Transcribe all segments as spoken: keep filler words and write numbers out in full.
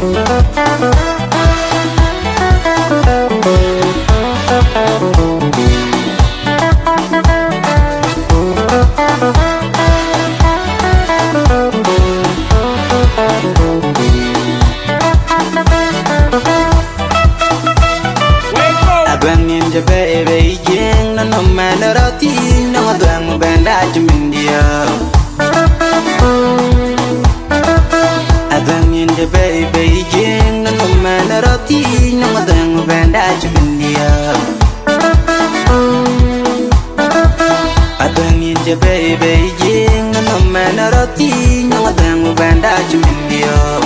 Adhuɛŋ nyin cï bɛ̈ɛ̈i bei Jiëëŋ nɔnɔm, mɛn rɔt thiic nɔŋ adhuɛŋ bɛ̈n dac cï min diäk. Adhuɛŋ nyin cï bɛ̈ɛ̈i bei Jiëëŋ nɔnɔm, mɛn rɔt thiic nɔŋ adhuɛŋ bɛ̈n dac cï min diäk. Adhuɛŋ nyin cï bɛ̈ɛ̈i bei Jiëëŋ nɔnɔm, mɛn rɔt thiic nɔŋ adhuɛŋ bɛ̈n dac cï min diäk.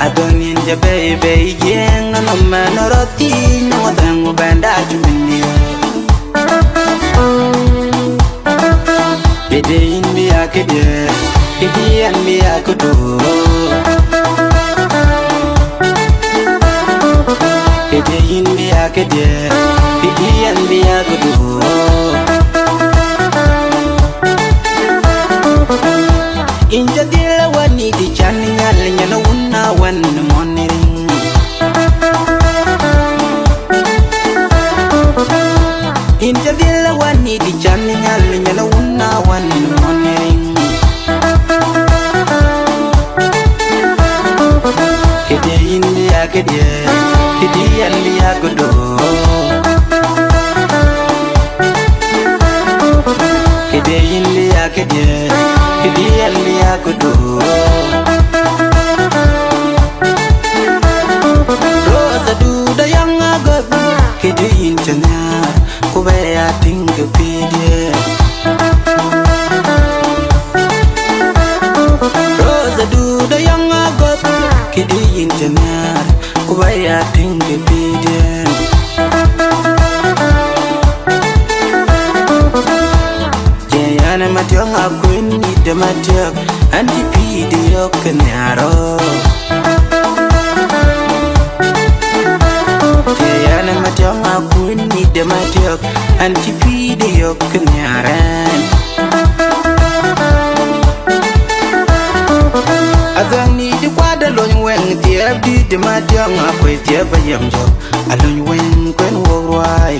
Adhuɛŋ nyin cï bɛ̈ɛ̈i bei Jiëëŋ nɔnɔm, mɛn rɔt thiic nɔŋ adhuɛŋ bɛ̈n dac cï min diäk. Këde yïn bï ya këde, këde yɛn bï ya këdu. Këde yïn bï ya këde, këde yɛn bï ya këdu. Yïn ca dhil a wän nï dï can nyal, nyan a wun a wän në mɔn riŋ. Yïn ca dhil a wän nï dï can nyal, nyan a wun a wän në mɔn riŋ. Këde yïn bï ya këde, këde yɛn bï ya këdu. Këde yïn bï ya këde, këde yɛn bï ya këdu. Rosa du da yɔŋ agɔ̈th, këde yïn cï nhiaar, ku bɛ ya tïŋ ke pïïrdiɛ̈. Rosa du da yɔŋ agɔ̈th, këde yïn cï nhiaar, ku bɛ ya tïŋ ke pïïrdiɛ̈. Cï yɛn ë Matiɔ̈ŋ akuën nït de Matiɔ̈k, an cï pïïrde yök ke nhiaar ɔ. Cï yɛn ë Matiɔ̈ŋ akuën nït de Matiɔ̈k, an cï pïïrde yök ke nhiaar ɛn. Adhuɛŋ nït de kuat de lony wɛŋ thiëëp dït de Matiɔ̈ŋ akuëc thiëëp ayem jɔ̈k. Alony wëŋ kuen wok ruai.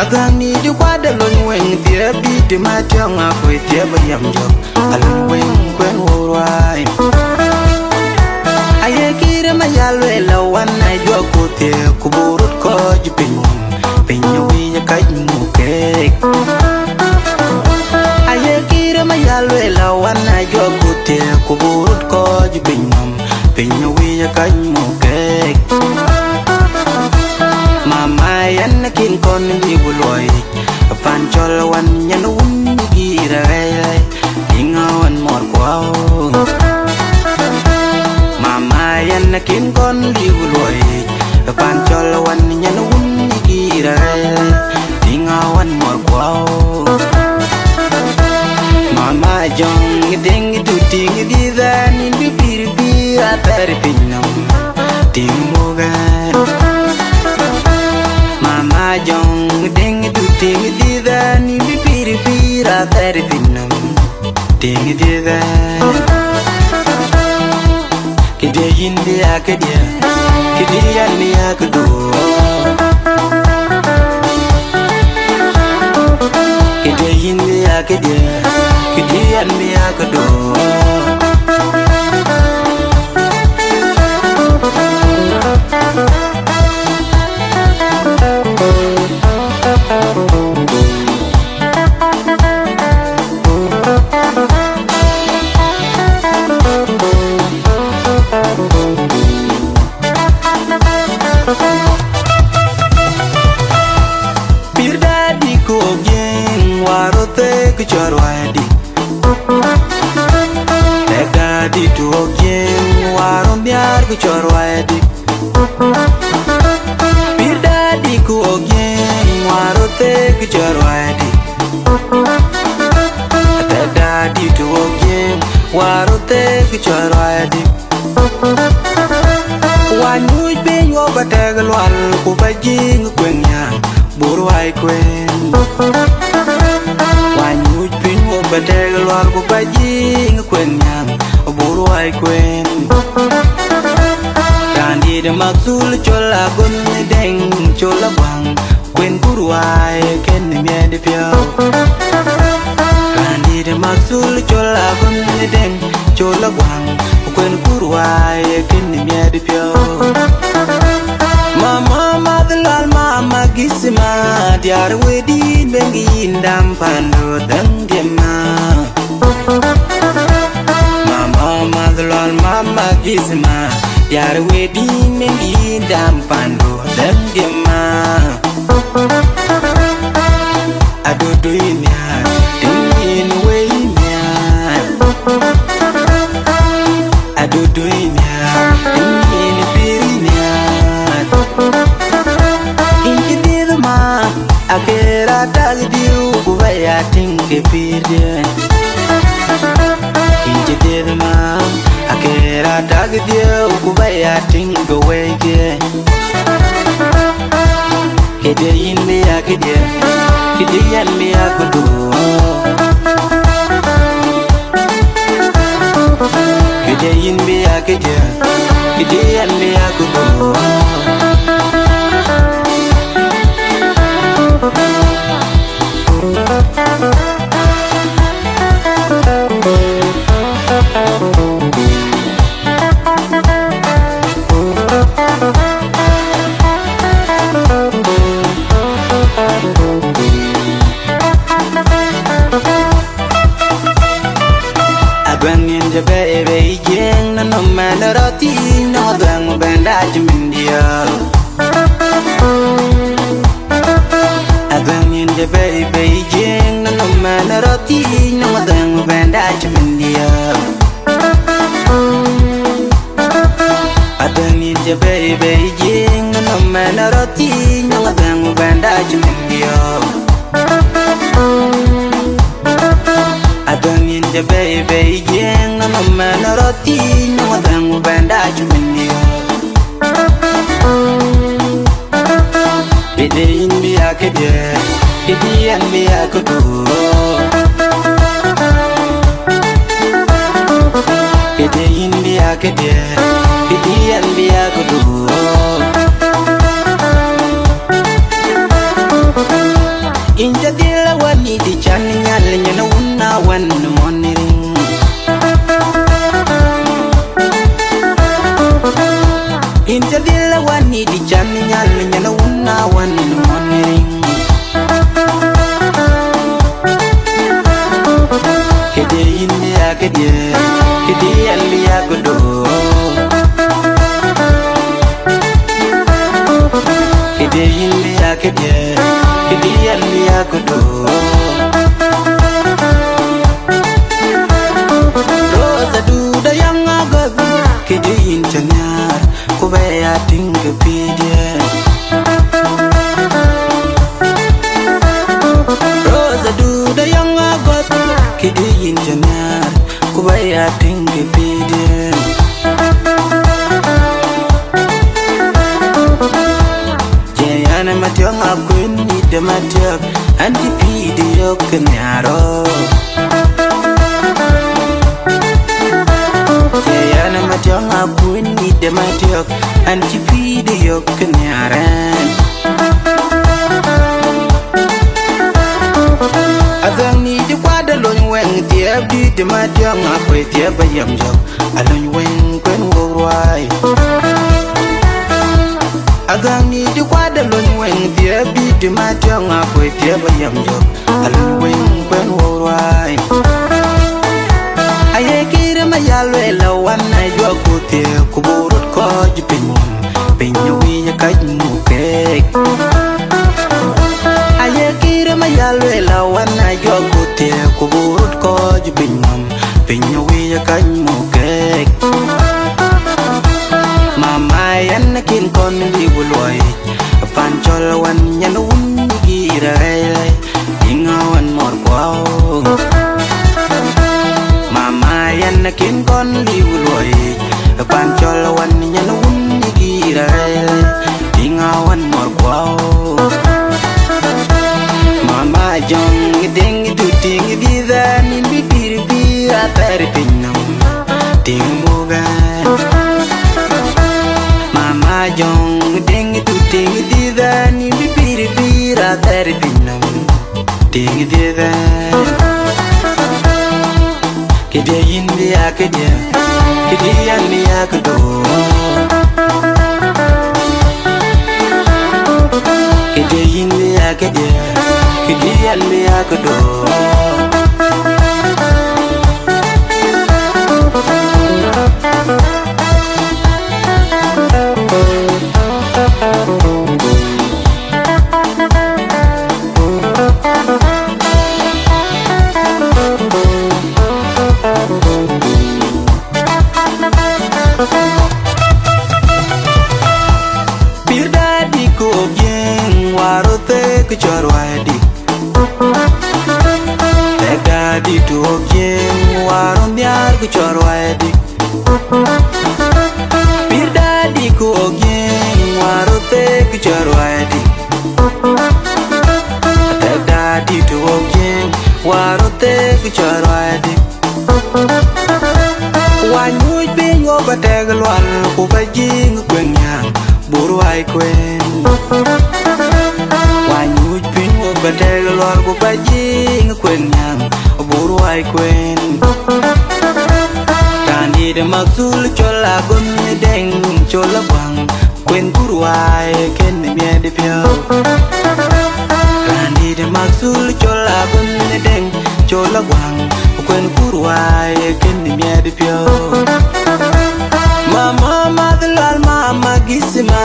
Adhuɛŋ nït de kuat de lony wëŋ thiëëp dït de Matiɔ̈ŋ akuëc thiëëp ayem jɔ̈k. Alony wëŋ kuen wok ruai. Aye kïr ë ma ya lueel a wän a juɔk ku thiëëk ku buk röt kɔc piny mum. Piny awïc ë kac muk keek. Aye kïr ë ma ya lueel a wän a juɔk ku thiëëk ku buk röt kɔc piny nɔm. Piny awïc ë kac muk keek. Mama yɛn kin kɔn bï ku luɔi. Pan cɔl wän nyan wun gïïr ë ɣɛɛi ɣɛɛi. Tïŋ awän mɔ̈r kuɔ̈u. Mama yɛn kin kɔn bï ku luɔi. Pan cɔl wän nyan wun gïïr ë ɣɛɛi. Tïŋ awän mɔ̈r kuɔ̈u. Mama jɔŋ dëŋ du tïŋ dï dhɛn in bï pïïr pïïr athɛɛr piny nɔm. Tïŋ muk ɛn. Mama jɔŋ dëŋ du tïŋ dï dhɛn in bï pïïr pïïr athɛɛr piny nɔm. Tïŋ dï dhɛn. Këde yïn bï ya këde, këde yɛn bï ya këdu. Këde yïn bï ya këde, këde yɛn bï ya këdu. Pïïr dadi kok jiëëŋ, warɔ thek cɔl ruaadi. Tɛk dadi tuɔɔk jiëëŋ, warɔ nhiaar ku cɔl ruaadi. Pïïr dadi kok jiëëŋ, warɔ thek cɔl ruaadi. Tɛk dadi tuɔɔk jiëëŋ, warɔ thek cɔl ruaadi. Wany nyuc piny wok ba tɛk lual ku ba jiëëŋ kueŋ nyan bur wai kueŋ. Wany nyuc piny wok Ba tɛ̈k luar ku ba jiŋ kueŋ nhial, abur wai kueŋ. Raan dït Makthul col agön dɛŋ, col aguaŋ, kuen kur wai kën miɛt piɔ̈u. Raan dït Makthul col agön dɛŋ, col aguaŋ, kuen kur wai kën miɛt piɔ̈u. Mama, madhulal, mama, gisima, diar wedït, ben yïn dam pandu, däŋ diema. Mama, madhulal, mama, gisima, diar wedït, ben yïn dam pandu, däŋ diema. Adudu inya, ding in we inya. Adudu inya, ding in pir inya. Inchi diduma, akera tag diu, kubaya ting ke pir dia. Inchi diduma, akera tag diu, kubaya ting ke wege. Këde yïn bï ya këde, këde yɛn bï ya këdu. Këde yïn bï ya këde, këde yɛn bï ya këdu. Aduɛŋ nin jɛ bɛ̈i bei jiëëŋ në nɔm mɛn rɔt thiic nɔŋ aduɛŋ bɛ̈n dac min diäär. Aduɛŋ nin jɛ bɛ̈i bei jiëëŋ në nɔm mɛn rɔt thiic nɔŋ aduɛŋ bɛ̈n dac min diäär. Aduɛŋ nin jɛ bɛ̈i bei jiëëŋ në nɔm mɛn rɔt thiic nɔŋ aduɛŋ bɛ̈n dac min diäär. Aduɛŋ nin jɛ bɛ̈i bei jiëëŋ në nɔm mɛn rɔt thiic nɔŋ aduɛŋ bɛ̈n dac min diäär. Këde yïn bï ya këde, këde yɛn bï ya këdu. Këde yïn bï ya këde, këde yɛn bï ya këdu. Inchi dhil awan ni di can nyal nyin wun awan mɔn riŋ. Inchi dhil awan ni di can nyal nyin wun awan mɔn riŋ. Këde yïn bï ya këde, këde yɛn bï ya këdu. Këde yïn bï ya këde, këde yɛn bï ya këdu. Rosa du da yaŋ agɔth, këde yïn cä nhiaar, ku bɛ ya tïŋ ke pïïrdiɛ̈. Rosa du da yaŋ agɔth, këde yïn cä nhiaar, ku bɛ ya tïŋ ke pïïrdiɛ̈. Cï yɛn ë Matiɔ̈ŋ akuën nït de Matiɔ̈k, an cï pïïrde yök ke nhiaar rɔ̈ɔ̈k. Cï yɛn ë Matiɔ̈ŋ akuën nït de Matiɔ̈k, an cï pïïrde yök ke nhiaar ɛn. Adhäŋ nït de kuat de lony wɛŋ thiëëp dït de Matiɔ̈ŋ akuëc thiëëp ayam jɔ̈k. Alony wëŋ kuen wok ruai. Agäŋ ni di kuat alony wëŋ thiëëp di di ma tiɔŋ akuëc thiëëp ayam jɔ̈k. Alony wëŋ kuen wok ruai. Aye kir ma ya lueel awan ajuak ku thiëëk ku buk röt kɔc piny. Piny awic akac muk keek. Aye kir ma ya lueel awan ajuak ku thiëëk ku buk röt kɔc piny. Piny awic akac muk keek. Mama yɛn akin kɔn liu luɔi. Pan cɔl wan nyɛn wun gir arɛɛc. Piŋ awan mɔr kuɔu. Mama yɛn akin kɔn liu luɔi. Pan cɔl wan nyɛn wun gir arɛɛc. Piŋ awan mɔr kuɔu. Mama jɔŋ ding du ting di dhɛn in Piny nɔm, tiŋ muk ɣɛn. Mama Jɔŋ, tiŋ tu tiŋ dhiëth ɣɛn, yïn bï pïïr pïïr athɛɛr piny nɔm, tiŋ dhiëth ɣɛn. Këdiɛ̈ yïn bï ya këdiɛ̈, këdiɛ̈ yɛn bï ya këdun. Këdiɛ̈ yïn bï ya këdiɛ̈, këdiɛ̈ yɛn bï ya këdun. Pïïr dädï ku ɣok Jiëëŋ, wär röt thek cɔl ruääidï. Thɛk dädï tu ɣok Jiëëŋ, wär röt nhiaar ku cɔl ruääidï. Pïïr dädï ku ɣok Jiëëŋ, wär röt thek cɔl ruääidï. Thɛk dädï tu ɣok Jiëëŋ, wär röt thek cɔl ruääidï. Wany nyuc piny wo ba tɛk lual ku ba jiŋ kueŋ nyaŋ bur wai kuen. Wany nyuc piny wo ba tɛk lual ku ba jiŋ kueŋ nyaŋ bur wai kuen. Raan dït mak thul col agön deŋ col aguaŋ. Kuen kur wai kën miɛt piɔ̈u. Raan dït mak thul col agön deŋ col aguaŋ. Kuen kur wai kën miɛt piɔ̈u. Mama madh lɔl mama gisima,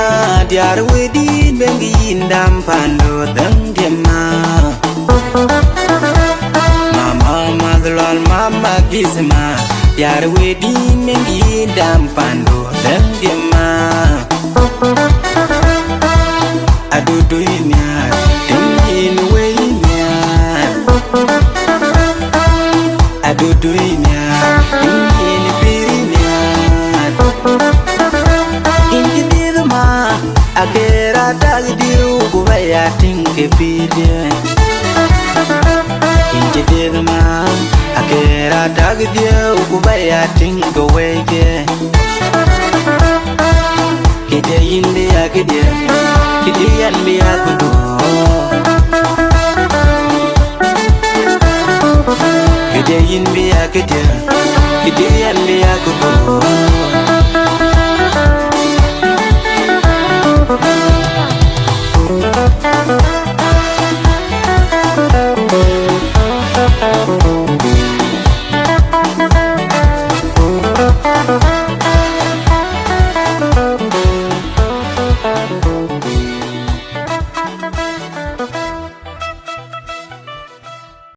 diar wedït beng yïn dam pando däŋ diema. Mama madh lɔl mama gisima, diar wedït beng yïn dam pando däŋ diema. Adudu yïn nhiaar, tim yïn wei yïn nhiaar. Adudu yïn nhiaar, tim yïn pïïr yïn nhiaar. Yïn cï dhiëth ma, akër atak diu ku ba ya tïŋ ke pïïrdiɛ̈. Yïn cï dhiëth ma, akër atak diu ku ba ya tïŋ ke wei ke. Këdiɛ̈ yïn bï ya këdiɛ̈, këdiɛ̈ yɛn bï ya këdu. Këdiɛ̈ yïn bï ya këdiɛ̈, këdiɛ̈ yɛn bï ya këdu.